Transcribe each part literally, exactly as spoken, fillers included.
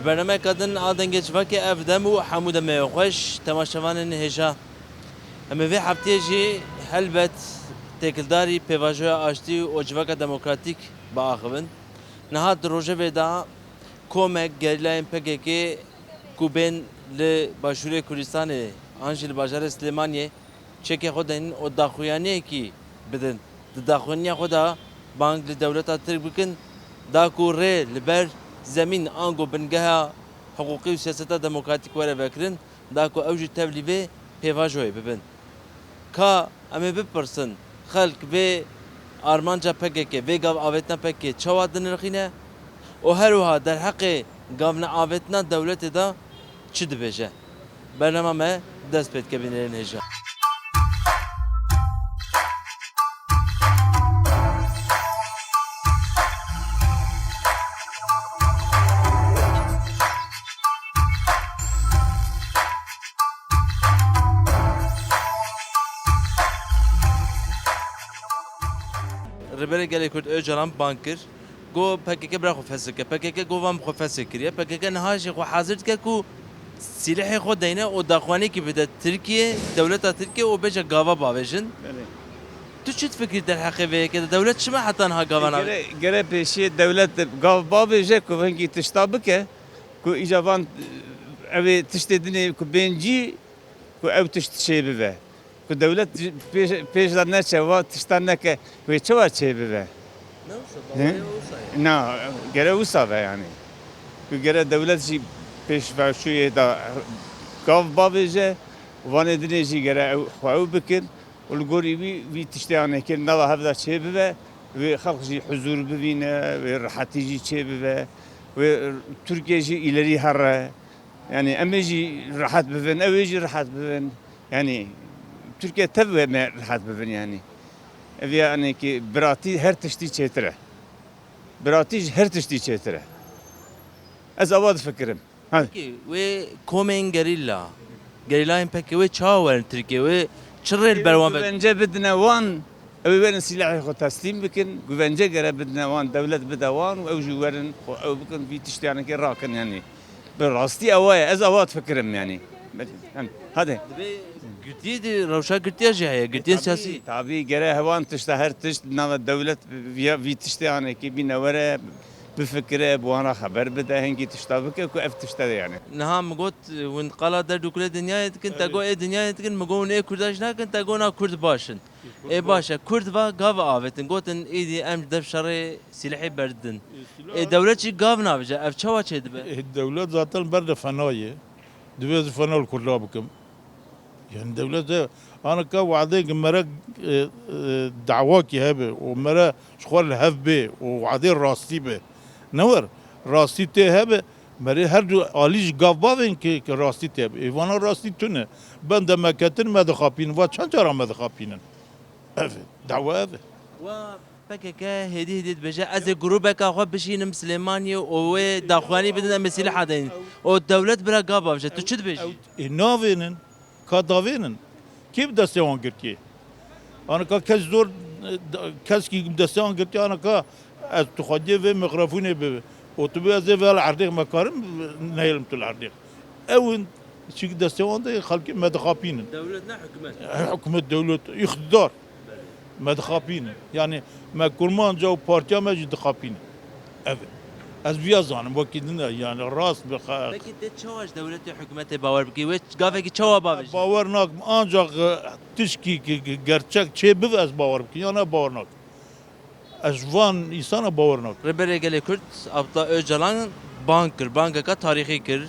Bernameyeka din a Dengê Civakê ev dem û hemû demê xweş temaşevanên hêja. Em ê vê hefteyê jî helbet têkildarî pêvajoya aştî û civaka demokratîk biaxivin. Niha di rojevê de komek gerîlayên P K K ku bên li Başûrê Kurdistanê an jî li bajarê Silêmaniyê çekê xwe denin û daxuyaniyekî bidin. Di daxuyaniya xwe de bang li dewleta Tirk bikin, da ku rê li ber zemîn ango bingeha hiqûqî û siyaseta demokratîk were vekirin, da ku ew jî tevlî vê pêvajoyê bibin. Ka em ê bipirsin, xelk vê armanca P K K, vê gav avêtina P K K çawa dinirxîne û her wiha derheqê gavneavêtina dewletê de çi dibêje? Bernama me dest pê dike, bînerên hêja. Rêberê Gelê Kurd Ocalan bang kir, got P K K bira xwe fesik ke. P K K got van bi xwe fesik kiriye. P K K niha jî xwe hazir dike ku sîlehê xwe deyne û daxuyaniyekî bide Tirkiye, dewleta Tirkiye û bêje gava bavêjin. Belê. Tu çi difikirî derheqê vê yekê de? Dewlet çima heta niha gava navêje? Gere, gere pêşiyê dewlet gav bavêje ku hingî tişta bike, ku îca van, ew ê tiştê dinê ku bên cî, ku ew tişt çêbibe. Ku dewlet pêş, pêş de neçe, va tişta neke, wê çawa çêbibe? Ne wisa, He? Bawerê wisa ye. Na, gere wisa be yani. Ku gere dewlet jî pêşveçûyê de gav bavêje, vanê dinê jî gere ew, xwe ew bikin. Û li gorî wî, vî tiştê anekir nava hev de çêbibe, wê xelq jî huzûr bivîne, wê rihetî jî çêbibe, wê Tirkiye jî îlerî here. Yani em ê jî rehet bibin, ew ê jî rehet bibin. Yani Tirkiye tev wê me rehet bibin yani. Ev yani ki biratî her tiştî çêtir e. Biratî ji her tiştî çêtir e. Ez ava difikirim. Ha. Peki, wê komên gerîla, gerîlayên P K K wê çawa werin Tirkiye? Wê çi rê li ber wan ve? Güvence bidine wan, ew ê werin sîlehê xwe teslîm bikin, güvence gere bidine wan, dewlet bide wan û ew jî werin xwe ew bikin, vî tiştê anekê rakin yani. Bi rastî ewa ye, ez awa difikirim yani. Hadi. Dibê girtiyê de, rewşa girtiya jî heye, girtiyên siyasî. Tabî, tabî, gere hewan tişta her tişt, nava dewlet vî, vî tiştê anekê bîne were, bifikire, bi wan re xeber bide, hingî tişta bike ku ev tişt e yani. Niha min got, hûn qala derd û kulê dinyayê dikin, te got ê dinyayê dikin, min got hûn ê Kurda jî nakin, te got na Kurd baş in. Ê baş e, Kurd va gav avêtin, gotin êdî em ji dev şerê sîlehê berdidin. Ê dewlet jî gav navêje, ev çawa çêdibe? Ê, dewlet zaten ber de fena ye. Divê ez fena li Kurda bikim. Yani dewlet de, anika wadeyeke mere, e, e, dawakî hebe û mere ji xwe li hev bê û wadê rastî be. Ne wer, rastî tê hebe, merê her du alî ji gav bavên ki, ki rastî tê hebe. Ê vana rastî tune. Ben de me ketin me dixapînin. Va çend cara me dixapînin? Ev e. Dawa ev e. Wa P K K hêdî hêdî dibêje, ez ê grûbeka xwe bişînim Silêmaniyê û wê daxuyanî bidin, em ê sîleha deynin. Û dewlet bira gav bavêje. Tu çi dibêjî? Ew, ê, navênin, ka davênin. Kê bi destê wan girtiye? Anika kes zor, e, da, keskî bi destê wan girtiye, anika ez tu xwediyê vê mikrofûnê bi, û tu bi ez ê vê li erdêx me karim, nehêlim tu li erdêx. Ew in, çi destê wan de xelkê me dixapînin. Dewlet ne hikûmet. Hikûmet, dewlet, îqtidar. Me dixapînin. Yani me kurmanca û partiya me jî dixapînin. Ev e. Ez viya zanim, wekî din e, yani rast bi xe- Peki te çawa ji dewletê hikûmetê bawer bikî? Wê gavekî çawa bavêje? Bawer nakim, ancak, e, tişkî ki, ki gerçek çê bibe ez bawer bikim. Yana bawer nakim. Ez ji van însana bawer nakim. Rêberê Gelê Kurd Abdullah Ocalan bang kir, bangeka tarîxî kir.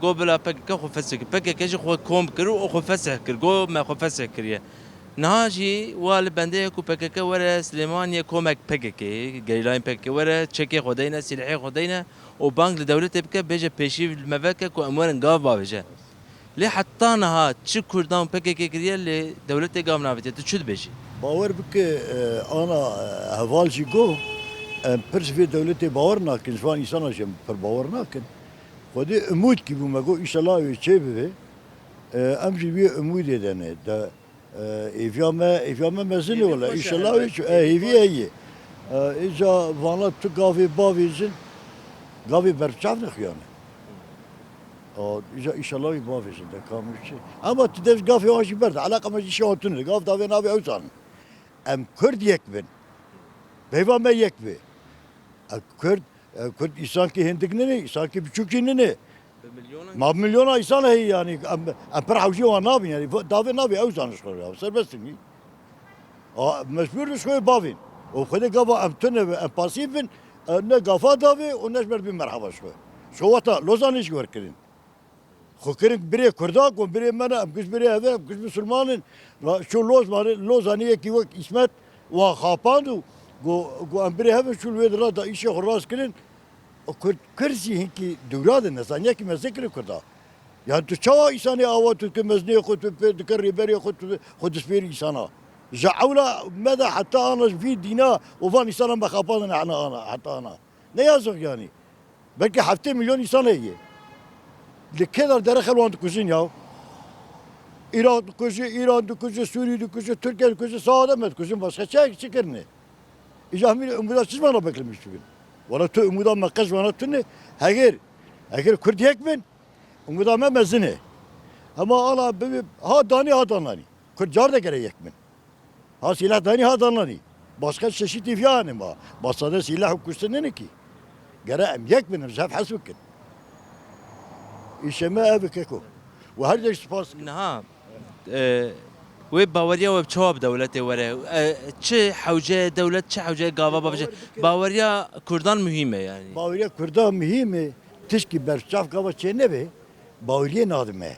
Got bila P K K xwe fesih kir. P K K jî xwe kom kir û xwe fesih kir. Got me xwe fesih kiriye. Niha jî wa li bendê ye ku P K K were Silêmaniyê komek P K K, gerîlayên P K K were çekê xwe deyne, sîlehê xwe deyne û bang li dewletê bike, bêje pêşî li me veke ku em werin gav bavêje. Lê heta niha çi Kurdan P K K kiriye, lê dewletê gav navêtiye. Tu çi dibêjî? Bawer bike, e, ana, e, heval jî got, em pir ji vê dewletê bawer nakin, ji van însana jî em pir bawer nakin. Xwedê umûdkî bû me got, înşallah wê çê bibe. E, em jî wê umûdê de ne. De, e, êviya me, êviya me mezin e wele. Înşallah wê çû, e, hêvî heye. E, îca vana tu gavê bavêjin, gavê berçav nexuyane. Aa, îca-, îşallah wî bavêjin de, kamû çi. Ama tu dev gafê wan jî berde, eleqa me jî şewa tune, gaf davê navê ew zanin. Em Kurd yek bin. Peyva me yek bi. Em Kurd, em Kurd îsankî hindik nîne, îsankî biçûkî nîne. Bi milyonan. Ma bi milyona îsan heye yani. Em, em pir hewcî wan nabin yani. Davê navê ew zanin ji xwe re. Serbest in. A, mecbûr in ji xwe bavên. Û xwedê gava em tune be, em pasîf bin, e, ne gafa davê û ne ji ber bî merheba ji xwe. Ji xwe weta Lozanê jî werkirin. Xwe kirin birê Kurda, ku birê me ne, em giş birê hev e, em giş Misilman in. La, çû Lozanê, Lozanê yekî wek Îsmet wan xapand û got, got, em birê hev in, çû li wê dira da îşê xwe rast kirin. Kurd, Kurd jî hinkî dewra de nezaniya kî mezin kire Kurda. Yani tu çawa îsanê awa tu dike mezinê xwe, tu pê dike rêberê xwe, tu xwe dispêrî îsana. Ji ewla me de heta ana ji vî dîna û van îsana me xapandin hena ana, heta ana. Ne yazık yani. Belkî heftê milyon îsan heye. Li kê der derê xelwan dikujin ya. Iraq dikujin, Îran dikujin, Sûrî dikujin, Tirkiye dikujin, sawa de me dikujin, başka çi, çi kirine? Îca hemî umuda çi zimana beklemiş bibin? Wala tu umuda me qeş vana tune, heger, heger Kurd yek bin, umuda me mezin e. Hema ana bibi, ha danî, ha dananî. Kurd car de gere yek bin. Ha silah danî, ha dananî. Başka çeşît îvya ne ma. Ma sade silah û kuştin nene ki. Gere em yek bin, em ji hev hes bikin. Îşê me ev keko. Û her yek spas. Niha, e, wê baweriya we bi çawa bi dewletê were? E, çi hewce dewlet, çi hewce gava bavêje? Baweriya Kurdan muhîm e yani. Baweriya Kurdan muhîm e. Tişkî berçav gava çê nebe, baweriyê nadime.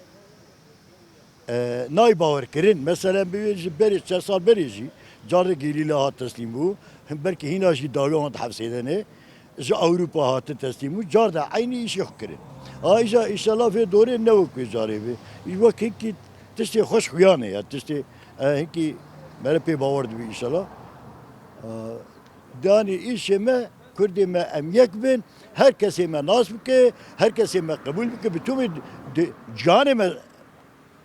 E, nayê bawerkirin. Meselen, bi ji berê, çend sal berê jî carê gerîla hat teslîm bû. Belkî hîna jî dawî wan dihefsêdene. Ji Ewropa hatin teslîm bû. Car de eynî îşê xwe kirin. A, îja, înşallah vê dorê ne wek wê carê be. Î wek hinkî tiştê xweş xuyan e ya. Tiştê, e, hinkî mere pê bawer dibe înşallah. E, danî îşê me, Kurdê me em yek bin. Her kesê me nas bike, her kesê me qebûl bike. Bi tûmê di, cihanê me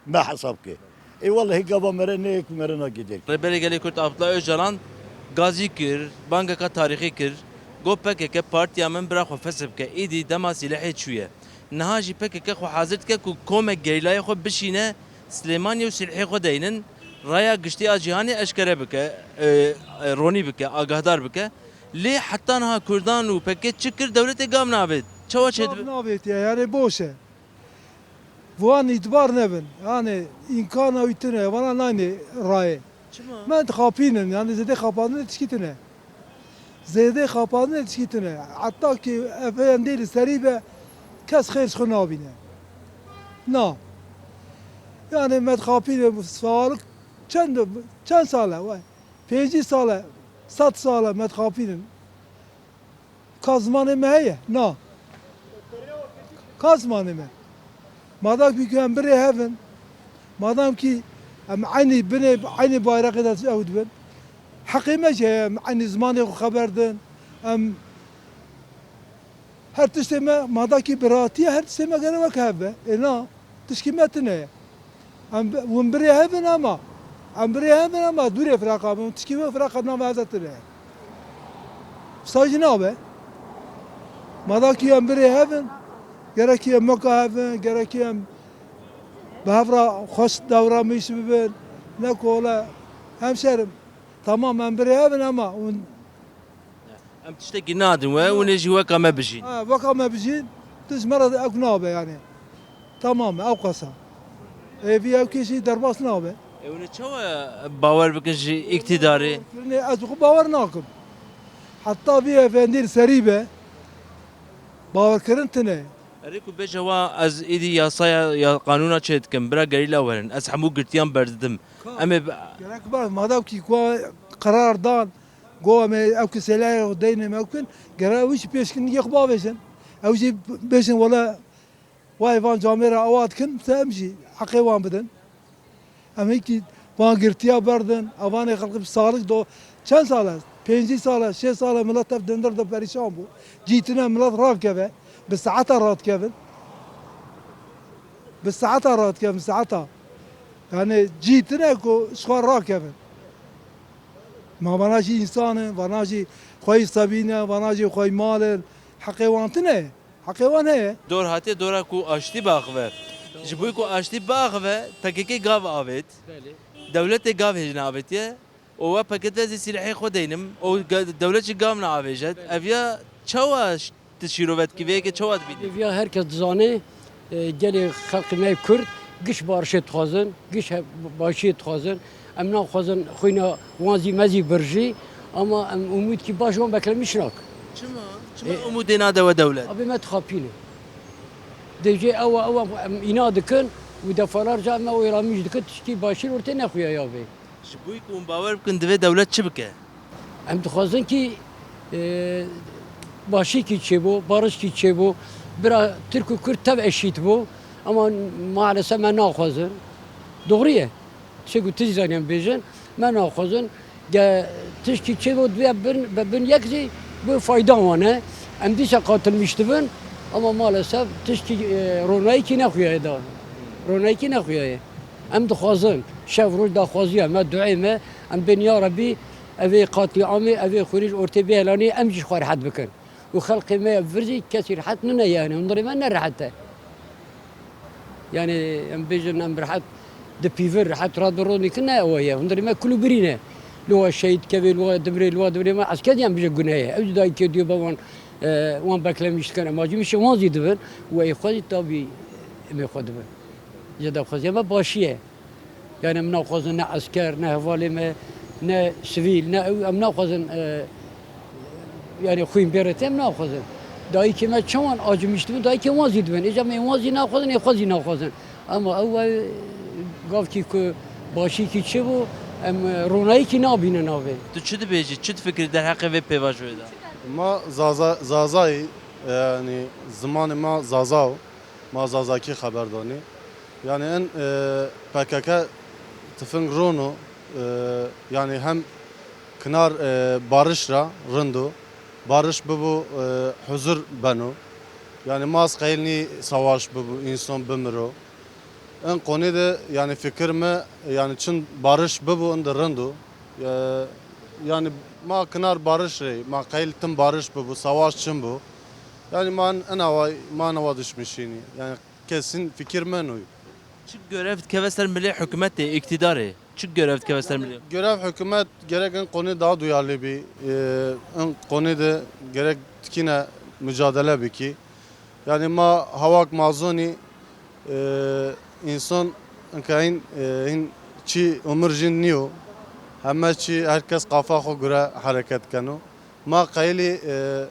me hesab ke. Ê wellehî gava mere ne yek mere nagê derg. Rêberê Gelê Kurd Abdullah Ocalan gazî kir, bangeka tarîxî kir, got P K K partiya min bira xwe fesih bike, îdî dema sîlehê çûye. Niha jî P K K xwe hazir dike ku komek gerîlayê xwe bişîne Silêmaniyê û sîlehê xwe deynin, raya giştî a cîhanê eşkere bike, e, e, ronî bike, agahdar bike. Lê heta niha Kurdan û P K K çi kir, dewletê gav navêt. Çawa çêdibe? Gav navêt ya, yani boş e. Wan îtibar nebin. Yani îmkana wî tune, vana nayne rayê. Çima? Me dixapînin, yani zêdê xapandinê tişkî tune. Zêdê xapandinê tişkî tune. Heta ki efeyen dê li serî be, kes xêr ji xwe nabîne. Na. Yani me dixapînin, salik çend, çend sal e, vay. Pêncî sal e, sed sal e me dixapînin. Ka zimanê me heye? Na. Ka zimanê me? Madam ki em birê hev in, madam ki em eynî binê, eynî bayraqê de ew dibin, heqê me jî heye em eynî zimanê xwe xeber din, em her tiştê me, madam ki biratî ye, her tiştê me gere wek hev be. Ê na, tişkî me tune ye. Em bi-, hûn birê hev in ama, em birê hev in ama dûrê firaqa bin, tişkî wê firaqa nava ez tune. Wisa jî nabe. Madakî em birê hev in, gerekî em weka hev in, gerekî em bi hev re xweş dewramîş bibin. Ne ku wele hemşerim, tamam em birê hev in ama hûn Em tiştekî nadin we, hûn ê jî weka me bijîn. Ha, weka me bijîn, tu ji me re ew nabe yani. Tamam e, ew qasa. Ê vî ew kêşî derbas nabe. E, hûn ê çawa bawer bikin ji îktîdarê? Kirinê ez xwe bawer nakim. Heta vî efendî li serî be, bawerkirin tune. Erê ku bêje wa ez êdî yasaya ya qanûna çê dikim, bira gerîla werin, ez hemû girtiyan berdidim. Ka, Em ê bi- gerek be, madem ki ku qerar dan, Go em ê ew kiseleyê deynin ew kin, gere ew jî pêşkin yê xwe bavêjin. Ew jî bêjin wele vay van camêra ewa dikin, te em jî heqê wan bidin. Em hîkî van girtiya berdin, evanê xelkî bi salik do, çend sal e? Pêncî sal e, şêst sal e milet ev dindir de perîşan bû. Cî tune milet rakeve, bi saeta radikevin. Bi saeta radikevin, saeta. Yani cî tune ku ji xwe rakevin. Ma vana jî însan in, vana jî xweyî sebî ne, vana jî xweyî mal in. Heqê wan tune ye. Heqê wan heye. Dor hatiye dora ku aştî biaxive. Ji bo ku aştî biaxive, P K K gav avêt. Belê. Dewletê gav hêjine avêtiye. Û we P K K zî sîlehê xwe deynim. Û ge-, dewlet jî gav naavêje. Belê. Ev ya çawa ş-, tu şîrove dikî, vê yekê çawa dibînî? Ev ya herkes dizane, e, gelê xelkê me Kurd giş barişê dixwazin, giş he-, başiyê dixwazin. Em naxwazin xwîna wan zî me zî birjî, ama em umûdkî baş wan beklemîş nak. Çima? Çima E, umûdê nade we dewlet? Abê me dixapîne. Dê jê ew, ew em îna dikin û defalarca em ew êramîş dikin, tişkî başî li ortê nexuya ya bê. Ji bo ku hûn bawer bikin, divê dewlet çi bike? Em dixwazin kî, e, başîkî çêbo, barişkî çêbo, bira Tirk û Kurd tev eşît bo. Ama maalesef me naxwazin. Doğru ye. Tiştê ku tu jî zanî em bêjin, me naxwazin. Ge tişkî çêbo divê bin, be bin yek zî bi fayda wan e. Em dîsa qatilmîş dibin. Ama maalesef tişkî, e, ronayîkî nexuyaye da. Ronayîkî nexuyaye. Em dixwazin, şev roj daxwaziya me, duayê me, em bên ya Rebî, evê qatlîamê, evê xwînî ji ortê bêhelanê, em jî xwe rehet bikin. Û xelkê me ya vir zî kesî rehet nine yani, hundirê me ne rehet e. Yani em bêjin em rehet dipîvin, rehet radbironî ki ne ew ye. Hundirê me kul û birî ne. Li wa şehîd kevê, li wa dimrê, li wa dimrê me esker yan bije gune ye. Ew jî dayikê diyo be wan, e, wan beklemîş dikin. Em acî mişê wan zî dibin. Û ê xwe zî tabî em ê xwe dibin. Ji daxwaziya me başî ye. Yani em naxwazin ne esker, ne hevalê me, ne sivîl, ne ew, em naxwazin, e, yani xwîn bêrê te em naxwazin. Dayikê me çawan acimîş dibin, dayikê wan zî dibin. Êca em ê wan zî naxwazin, ê xwe zî naxwazin. Ama ew, e, gavkî ku başîkî çi bû, em, e, ronayîkî nabînin navê. Tu çi dibêjî, çi difikirî derheqê vê pêvajoyê de? Ma Zaza, Zazayî, yani zimanê ma Zaza o. Ma Zazakî xeber danî. Yani en, e, P K K tifing rono, e, yani hem kinar, e, barış ra rindo, barış bibo, e, huzur beno. Yani ma ez qeyil nî savaş bibo, insan bimiro. En qonê de yani fikir me, yani çin barış bibo, en de rindo. E, yani ma kinar barış rê, ma qeyil tim barış bibo, savaş çin bo. Yani ma en, en awa, ma en awa dişmişînî. Yani Kesin fikir me noy. Çi görev dikeve ser milê hikûmetê, îktidarê? Çi görev dikeve ser milê? Görev hikûmet gerek in qonê daha duyarlı bî. Ee, in qonê de gerek tikine mücadele bikî. Yani ma hawak mazonî, ee, insan inkayin, ee, hin çi umur jin niyo. Heme çi herkes kafa xo göre hareket keno. Ma qeyilî, ee,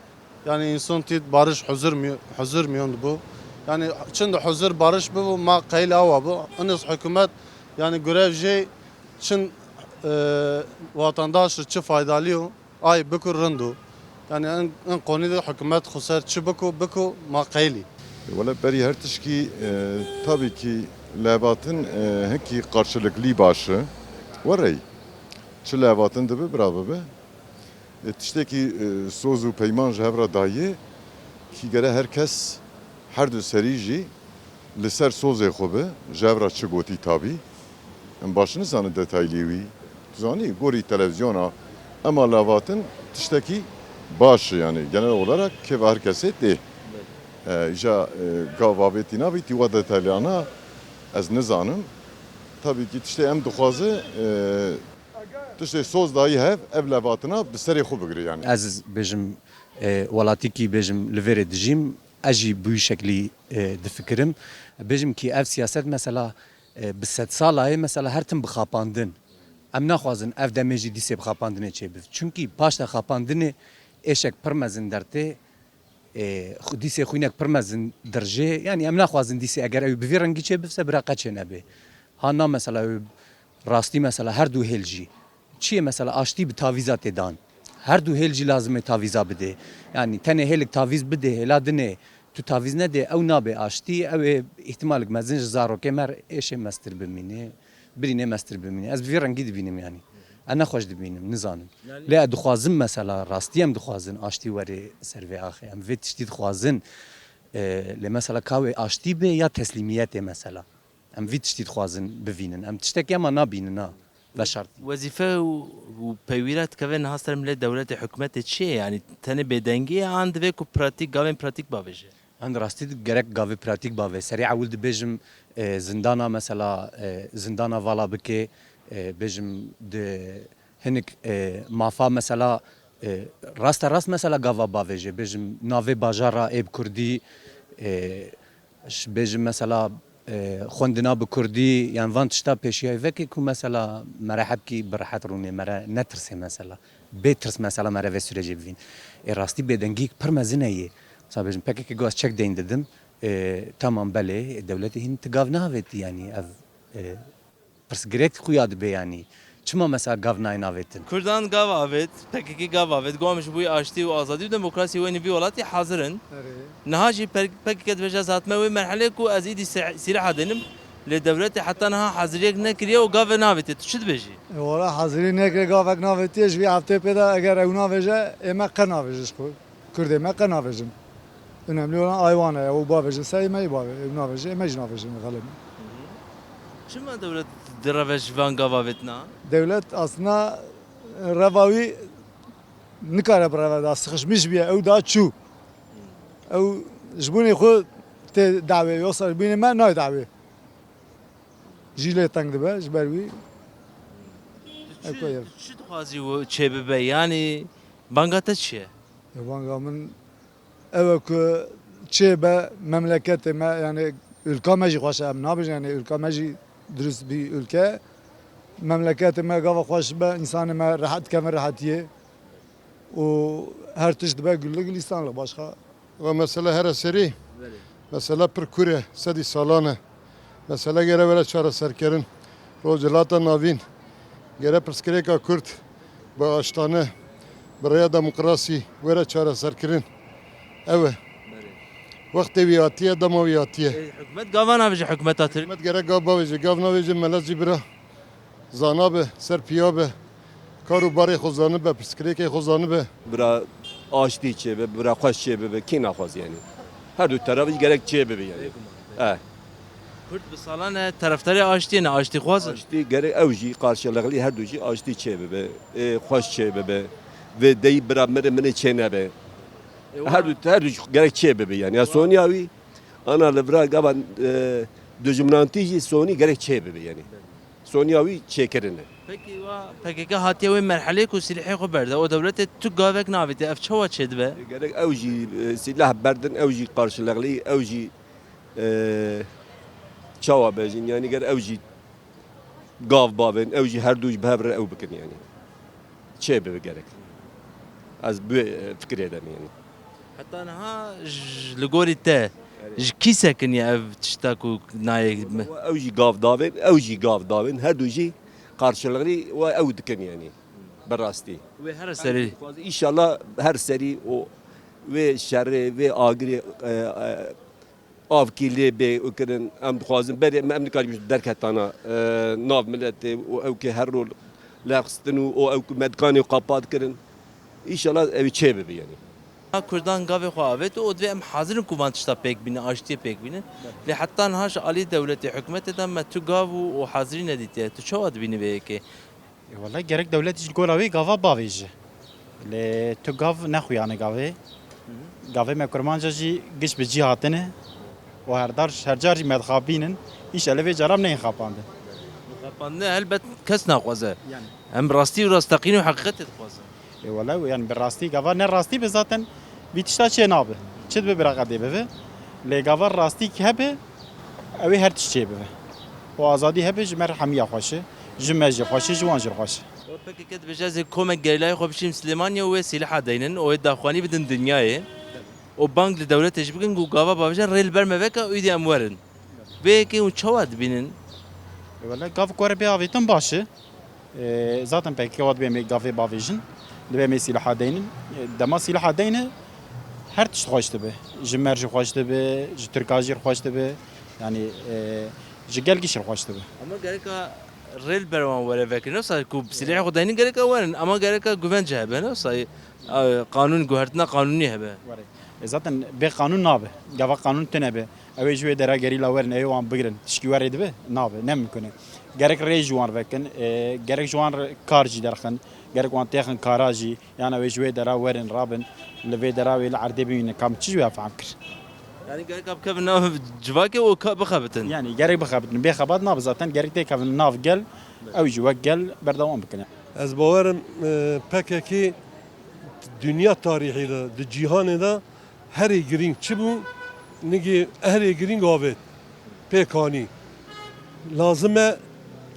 Yani insan tît barış huzur mi-, huzur miyon bu. Yani çin de huzur barış bu, ma qeyl awa bu. Inis hükümet yani görev jê çin, e, vatandaş çi faydalı o, ay biku rindu. Yani en, en konuda hükümet xusar çi biku, biku ma qeyli. Wele berî her tişkî, e, tabii ki levatin, e, hekî karşılıklı başı. Werey. Çi levatin dibi, bira bibi. E, tiştekî, e, soz û peyman ji hev re daye, kî gere her kes her du serî jî li ser sozê xwe bi, ji hev re çi gotî tabî. Em baş nizanin detaylî wî. Tu zanî, gorî televîzyona, ema lavatin tiştekî baş e, yani genel olarak kêfa her kesê tê. E, îja, e, gav avêtî navêtî wa detaylana ez nizanim. Tabii ki tiştê em dixwaze, e, Tiştê soz dayî hev, ev levatina bi serê xwe bigire yani. Ez bêjim, e, welatîkî bêjim li vêrê dijîm, ez jî bi wî şeklî, e, difikirim. Bêjim kî ev siyaset mesela, e, bi sedsalayê mesela her tim bi xapandin. Em naxwazin ev demê jî dîsê bi xapandinê çêbiv. Çimkî paşta xapandinê êşek pir mezin dertê, Ê, xu-, dîsê xwînek pir mezin dirjê. Yanî em naxwazin dîsê eger ew bi vî rengî çê bivse bira qeçê nebê. Ha na mesela ew rastî mesela her du hêl jî. Çi ye mesela aştî bi tavîza tê dan. Her du hêl jî lazim e tavîza bidê. Yanî tenê hêlik tavîz bidê, hêla dinê tu tavîz nedê, ew nabê aştî, ew ê îhtimalik mezin ji zarokê me re êşê mestir bimîne. Birînê mestir bimîne. Ez bi vî rengî dibînim yanî. Ez nexweş dibînim, nizanim. Yanî Lê ez dixwazim mesela, rastî em dixwazin aştî were ser vê axê. Em vê tiştî dixwazin. E, lê mesela ka wê aştî bê ya teslîmiyetê mesela. Em vî tiştî dixwazin bivînin. Em tiştekî ema nabînin, na. Veşartî. Wezîfe û, û peywîra dikeve niha ser milê dewletê, hikûmetê çi ye? Yanî tenê bêdengî ye an divê ku pratîk, gavên pratîk bavêje? Em di rastî de gerek gavê pratîk bavê. Serê ewil dibêjim, e, zindana mesela, e, zindana vala bike, e, bêjim di hinik, e, mafa mesela, e, raste rast mesela gava bavêje. Bêjim navê bajara ê bi kurdî, e, ji bêjim mesela, e, xwendina bi kurdî, yan van tişta pêşiyayî veke ku mesela mere hebkî bi rehet rûnê, mere netirsê mesela. Bê tirs mesela mere vê sürecê bivîn. Ê rastî bêdengî pir mezin e yê. Mesela bêjim P K K ku ez çek deyn didim, e, tamam belê, dewletê hîn ti gav neavêtî yanî ev, e, pirsgirêk xuya dibe yanî. Çima mesela gav nayên avêtin? Kurdan gav avêt, P K K gav avêt, got em ji bo aştî û azadî û demokrasiyê wê nî vî welatî hazir in. Erê. Niha jî P K K dibêje ez hatime wê merhelê ku ez îdî sî-, sîleha dênim, lê dewletê heta niha haziriyek nekiriye û gavê navêtê. Tu çi dibêjî? E, wala hazirî nekiriye, gavek navêtiye, ji vî heftê pê de eger ew navêje, ê me qe navêje ji xwe. Kurdê me qe navêjin. Önemli olan ay wan e, ew bavêjin, sey me yê bavê, ew navêjin, ê me jî navêjin, xelê me. Çima dewlet direve ji van gav avêtina? Dewlet aslında reva wî nikare bireve da, sıkışmış bûye, ew da çû. Ew ji bunê xwe tê dawê, yoksa ji bunê me nayê dawê. Jî lê teng dibe ji ber wî. Tu çi, Ekoyev. Tu çi dixwazî û çê bibe? Yanî banga te çi ye? Ya banga min ew e ku çê be memleketê me, yani ülka me jî xweş e, em nabêjin, yani ülka me jî dirust bir ülke. Memleketê me gava xweş be, insanê me rehet kevin rehetiyê. û her tişt dibe güllük lisanlık başka. Ve mesele here serî, Belê. Mesele pir kûr e, sedî salan e. Mesele gere were çareserkirin. Rojhilata Navîn, gere pirsgirêka Kurd bi aştane, bi rêya demokrasî were çareserkirin. Ew e. Belê. Wextê wî hatiye, dema wî hatiye. Ê, hikûmet gava navêje hikûmeta Tirk? Hikûmet gere gav bavêje, gav navêje, melez jî bira zana be, ser piya be, kar û barê xwe zanibe, pirsgirêkê xwe zanibe. Bira aştî çêbe, bira xweş çêbibe, kî naxwaz yani? Her du teref jî gerek çêbibe yani. E. Kurd bi salan e terefdarê aştiyê ne, aştîxwaz in. Aştî gerek ew jî karşılıklı her du jî aştî çêbibe, e, xweş çêbibe. Vê deyî bira mirê minê çênebe. E, Her wa- du, her du jî gerek çêbibe yani. Ya Sonya wî, ana li vira gava, e, dijminantî jî sonî gerek çêbibe yani. Sonya wî çêkirine. Pekî wa P K K hatiye wê merhelê ku sîlehê xwe berde. O dewletê tu gavek navête. Ev çawa çêdibe? Gerek ew jî, e, sîleh berdin, ew jî karşılıklı, ew jî, e, çawa bêjin, yani ger ew jî gav bavên, ew jî her du jî bi hev re ew bikin yani. Çêbibe gerek. Ez bi, e, fikirê de me yani. Heta niha ji, li gorî te, ji kî sekiniye ev tişta ku nayê me? Ew jî gav davên, ew jî gav davên, her du jî karşılıklı we ew dikin yani. Bi rastî. Wê her serî. Em dixwazin, înşallah her serî o wê şerê, wê agirê, e, e, avkî lê bê û kirin, em dixwazin berê me em nikarîbin derketana, e, nav miletê û ew kê her rol lexistin û o ew ku me dikanê xwe pat kirin. Înşallah ew ê çê bibe yani. Ha Kurdan gavê xwe avêt û divê em hazir in ku van tişta pêk bînin, aştiyê pêk bînin. Lê heta niha ji alî dewletê, hikûmetê de me tu gav û, û hazirî nedîtiye. Tu çawa dibînî vê yekê? E, wele gerek dewlet jî li gora wê gava bavêje. Lê tu gav nexuyane gavê. Gavê me kurmanca jî giş bi cî hatine. Û herdar, her car jî me dixapînin. Înşallah vê cara em neyên xapandin. Xapandine helbet kes naxwaze. Yani. Em rastî û rasteqîn û heqîqetê dixwazin. E, wele, yani bi rastî, gava ne rastî be zaten vî tişta çê nabe. Çi dibe bira qedê bibe. Lê gava rastî ki hebe, ew ê her tişt çê bibe. Û azadî hebe ji me re hemiya xweş e. Ji me jî xweş e, ji wan jî xweş e. P K K dibêje ez ê komek gerîlayê xwe bişînim Silêmaniyê û wê sîleha deynin û wê daxuyanî bidin dinyayê. Û bang li dewletê jî bikin ku gava bavêje rê li ber me veke û îdî em werin. Vê yekê hûn çawa dibînin? E, wele gav ku were bê avêtin baş e. E, zaten P K K wa dibê em ê gavê bavêjin. Dibê em ê sîleha deynin. E, dema sîleha deyne her tişt xweş dibe. Ji me re jî xweş dibe, ji Tirka jî re xweş dibe. Yani, e, ji gel giş re xweş dibe. Ama gereka rê li ber wan were vekirin. Wisa ku sîlehê xwe deynin gereka werin. Ama gereka guvence hebe. Wisa, e, qanûn, guhertina qanûnî hebe. Were. E, zaten bê qanûn nabe. Gava qanûn tune be. Ew ê ji wê dera gerîla werin, ew ê wan bigirin. Tişkî werê dibe? Nabe, ne mimkun e. Gerek rê ji wan vekin, e, gerek ji wan re kar jî derxin, gerek wan têxin kara jî, yan ew ê ji wê dera werin, rabin, li vê dera wê li erdê bimînin. Ka min çi ji wê fehm kir? Yani gerek bikevin nav civakê û ka-, bixebitin. Yani gerek bixebitin. Bê xebat nabe zaten, gerek têkevin nav gel, ew jî wek gel berdewam bikin. Ez bawerim, e, P K K dinya tarîhê de, di cîhanê de herê girîng çi bû? Nigê herê girîng avêt. Pêk anî. Lazim e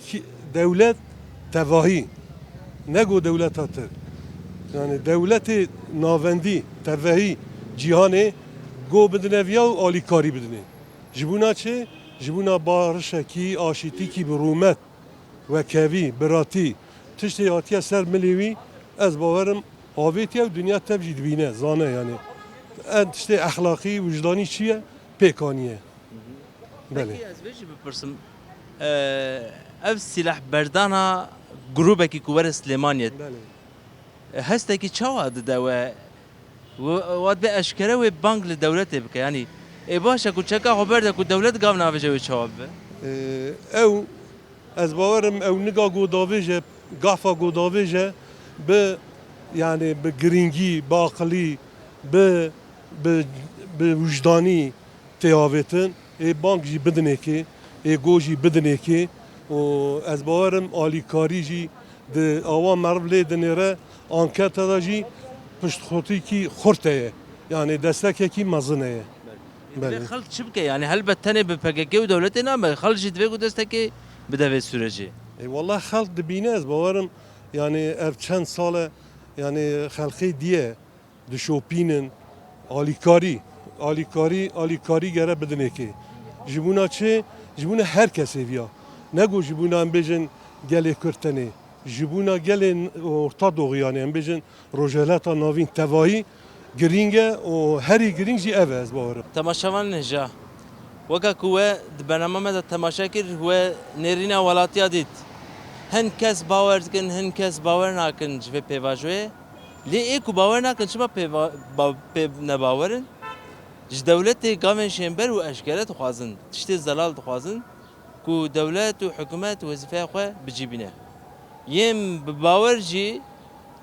ki dewlet tevahî, ne go dewleta Tirk. Yani dewletê navendî, tevahî cîhanê go bidine viya û alîkarî bidine. Ji bona çi? Ji bona barişekî, aşîtîkî bi rûmet, wekevî, biratî, tiştê hatiye ser milê wî, ez bawerim avêtiye û dinya tev jî dibîne, zane yani. En tiştê exlaqî, wijdanî çi ye? Pêk aniye. Belê. Peki ez vê jî bipirsim. Ee, ev sîlehberdana grûbekî ku were Silêmaniyê, Belê. e, hestekî çawa dide we? Wi-, wat bê eşkere wê bang li dewletê bike. Yanî, ê baş e ku çeka xwe berde ku dewlet gav navêje wê çawa bibe? Ee, ew, ez bawerim ew niga godavêje, gafa godavêje bi, yani bi girîngî, bi aqilî, bi, bi, bi wijdanî tê avêtin. Ê bang jî bidinêkê, ê go jî bidinêkê û ez bawerim alîkarî jî di awa meriv lê dinêre, ankete de jî piştxotikî xurt heye. Yani destekekî mezin heye. Belê. Divê xelk çi bike? Yani helbet tenê bi P K K û dewletê nabe. Xelk jî divê ku destekê bide vê sürecê. E, wallah xelk dibîne, ez bawerim yani ev çend sal e, yani xelkê diye dişopînin, alîkarî, alîkarî, alîkarî gere bidinêkê. Ji bona çi? Ji bona her kesê viya. Ne ku ji bona em bêjin gelê Kurd tenê. Ji bona gelên Orta Doğu, yani em bêjin Rojhilata Navîn tevahî girîng e û herî girîng jî ev e, ez bawerim. Temaşevanên hêja, weke ku we di bernama me de temaşe kir, we nêrîna welatiya dît. Hin kes bawer dikin, hin kes bawer nakin ji vê pêvajoyê. Lê ê ku bawer nakin, çima pê va-, ba-, pê nebawer in? Ji dewletê gavên şênber û eşkere dixwazin, tiştê zelal dixwazin ku dewlet û hikûmet wezîfeya xwe bi cî bîne. Yên bi bawer jî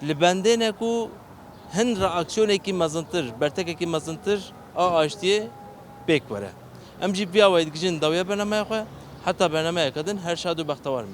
li bendê ne ku hin reaksiyonekî mezintir, bertekekî mezintir a aştiyê pêk were. Em jî bi vî awayî digihîjin dawiya bernameya xwe, heta bernameyeke din her şad û bextewar bin.